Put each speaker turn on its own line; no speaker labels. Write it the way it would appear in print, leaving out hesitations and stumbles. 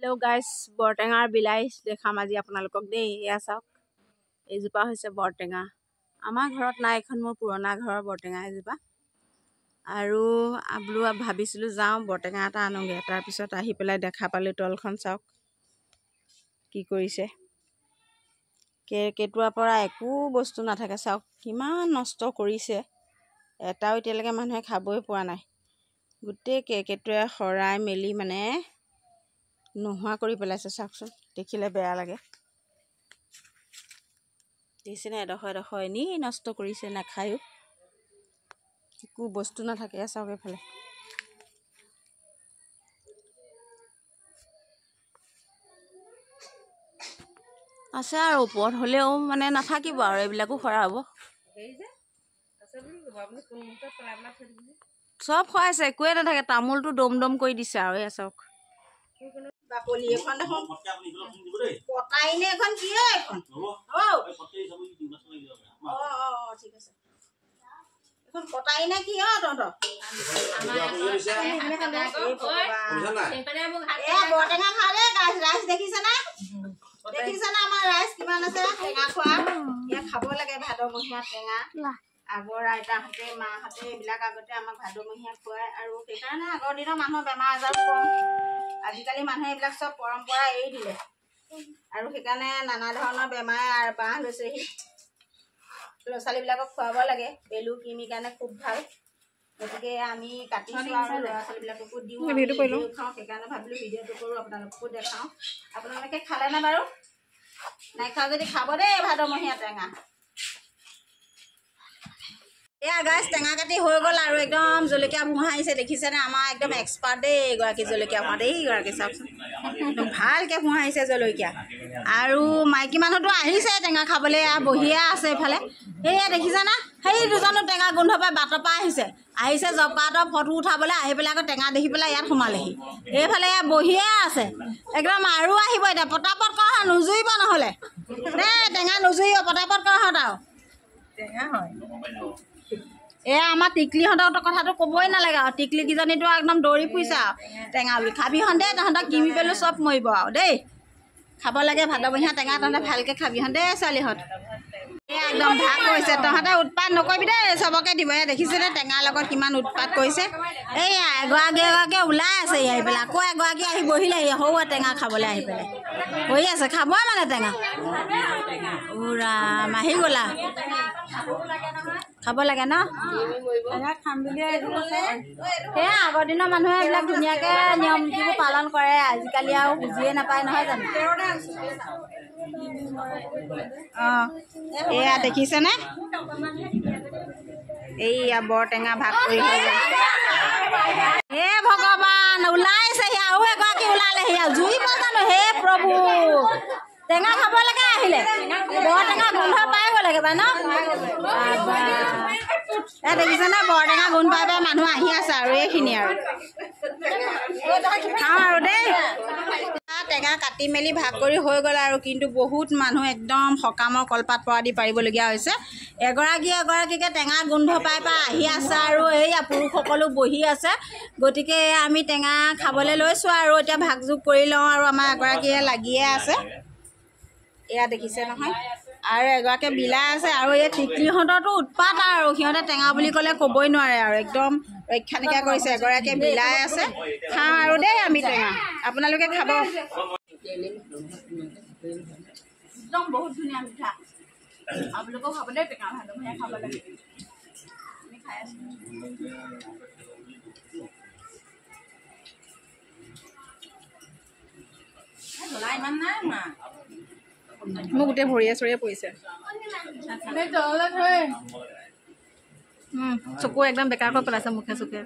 Hello' গাইছ, বৰটেঙাৰ বিলাহী দেখাম আজি আপোনালোকক দেই। এয়া চাওক, এইজোপা হৈছে বৰটেঙা। আমাৰ ঘৰত নাই, এইখন মোৰ পুৰণা ঘৰৰ বৰটেঙা এজোপা। আৰু বোলো ভাবিছিলোঁ যাওঁ বৰটেঙা এটা আনোগৈ, তাৰপিছত আহি পেলাই দেখা পালোঁ তলখন চাওক কি কৰিছে। কেৰ্কেটুৱাৰ পৰা একো বস্তু নাথাকে, চাওক কিমান নষ্ট কৰিছে। এটাও এতিয়ালৈকে মানুহে খাবই পোৱা নাই। গোটেই কেৰ্কেটুৱাই সৰাই মেলি মানে নোহোৱা কৰি পেলাইছে, চাওকচোন, দেখিলে বেয়া লাগে। দেখিছেনে, এডোখৰ এডোখৰ এনেই নষ্ট কৰিছে, নাখায়ো, একো বস্তু নাথাকে। চাওক এইফালে আছে আৰু ওপৰত হ'লেও মানে নাথাকিব আৰু, এইবিলাকো সৰা হ'ব। চব খুৱাইছে, একোৱে নাথাকে। তামোলটো দম দম কৰি দিছে আৰু। এয়া চাওক, বাকলি এখন দেখোন কটাই নে এখন কি এখন? ঠিক আছে, এখন কটাই নে কি? অ তহঁতৰ বৰটেঙা খা দেই ৰাইজ, দেখিছেনে? দেখিছেনে আমাৰ ৰাইজ কিমান আছে টেঙা খোৱা? ইয়াত খাব লাগে ভাদমহীয়া টেঙা। আগৰ আইতাহঁতে মাহঁতে এইবিলাক আগতে আমাক ভাদমহীয়া খুৱায়, আৰু সেইকাৰণে আগৰ দিনৰ মানুহৰ বেমাৰ আজাৰো কম। আজিকালি মানুহে এইবিলাক চব পৰম্পৰা এৰি দিলে, আৰু সেইকাৰণে নানা ধৰণৰ বেমাৰে বাহ লৈছেহি। ল'ৰা ছোৱালীবিলাকক খুৱাব লাগে, পেলু কৃমিৰ কাৰণে খুব ভাল। গতিকে আমি কাটিছোঁ আৰু ল'ৰা ছোৱালীবিলাককো দিওঁ, খাওঁ। সেইকাৰণে ভাবিলোঁ ভিডিঅ'টো কৰোঁ, আপোনালোককো দেখাওঁ। আপোনালোকে খালেনে বাৰু? নাই খোৱা যদি খাব দেই ভাদমহীয়া টেঙা। এয়া গাইছ, টেঙা কাটি হৈ গ'ল আৰু একদম জলকীয়া ভোঁহাইছে, দেখিছেনে? আমাৰ একদম এক্সপাৰ্ট দেই এইগৰাকী জলকীয়া ভোঁহাত। এইগৰাকী চাওকচোন, একদম ভালকৈ ভোঁহাইছে জলকীয়া। আৰু মাইকী মানুহটো আহিছে টেঙা খাবলৈ, বহিয়ে আছে এইফালে। সেয়া দেখিছেনে, সেই দুজনো টেঙা গোন্ধ পাই বাটৰ পৰা আহিছে, আহিছে জব কাৰ্ডৰ ফটো উঠাবলৈ, আহি পেলাই আকৌ টেঙা দেখি পেলাই ইয়াত সোমালেহি। এইফালে এয়া বহিয়ে আছে একদম। আৰু আহিব এতিয়া, পটাপট কৰা, নুজুৰিব নহ'লে দেই, টেঙা নুজুৰিব, পটাপট কৰাহঁত আৰু। এয়া আমাৰ টিকলিহঁতৰ কথাটো ক'বই নালাগে আৰু, টিকলিকেইজনীতো একদম দৌৰি ফুৰিছে আৰু টেঙা বুলি। খাবিহঁত দেই, তহঁতক কিমি পেলো চব মৰিব আৰু দেই। খাব লাগে ভাদমহীয়া টেঙা, তহঁতে ভালকৈ খাবিহঁত দেই ছোৱালীহঁত। এয়া একদম ভাগ কৰিছে, তহঁতে উৎপাত নকৰিবি দেই, চবকে দিব। এয়া দেখিছেনে টেঙাৰ লগত কিমান উৎপাত কৰিছে। এইয়া এগৰাকী এগৰাকী ওলাই আছে আহি পেলাই, আকৌ এগৰাকী আহি বহিলেহি সৌ টেঙা খাবলৈ আহি পেলাই বহি আছে, খাবই মানে টেঙা। উৰাম আহি গ'লা, খাব লাগে ন? সেয়া আগৰ দিনৰ মানুহে এইবিলাক ধুনীয়াকৈ নিয়ম নীতিবোৰ পালন কৰে, আজিকালি আৰু বুজিয়ে নাপায় নহয় জানো? অঁ, এয়া দেখিছেনে, এইয়া বৰটেঙা ভাগ কৰি হৈ গ'ল। হে ভগৱান, ওলাইছেহি আৰু এগৰাকী ওলালেহি, আৰু জুইব জানো? হে প্ৰভু, টেঙা খাবলৈকে আহিলে, বৰটেঙা গোন্ধ পাই গ'ল একেবাৰে ন? এ দেখিছেনে, বৰটেঙা গোন্ধ পাই পাই মানুহ আহি আছে আৰু এইখিনি আৰু খাওঁ আৰু দেই। টেঙা কাটি মেলি ভাগ কৰি হৈ গ'ল আৰু, কিন্তু বহুত মানুহ একদম সকামৰ কলপাত পৰা দি পাৰিবলগীয়া হৈছে। এগৰাকী এগৰাকীকে টেঙা গোন্ধ পাই পাই আহি আছে আৰু এইয়া পুৰুষসকলো বহি আছে। গতিকে আমি টেঙা খাবলৈ লৈছোঁ আৰু এতিয়া ভাগ যোগ কৰি লওঁ আৰু। আমাৰ এগৰাকীয়ে লাগিয়ে আছে, এয়া দেখিছে নহয়, আৰু এগৰাকীয়ে বিলাই আছে। আৰু এই টিকলিহঁতৰতো উৎপাত আৰু, সিহঁতে টেঙা বুলি ক'লে ক'বই নোৱাৰে আৰু, একদম ৰক্ষা নাইকিয়া কৰিছে। এগৰাকীয়ে বিলাই আছে। খাওঁ আৰু দেই আমি টেঙা, আপোনালোকে খাব। একদম বহুত ধুনীয়া মিঠা, আপোনালোকেও খাব দেই টেঙা, ভাদমহীয়া খাব লাগে। আমি খাই আছোঁ।
মোৰ গোটেই ভৰিয়ে চৰিয়ে পৰিছে, চকু একদম বেকাৰ কৰি পেলাইছে মুখে চুকে।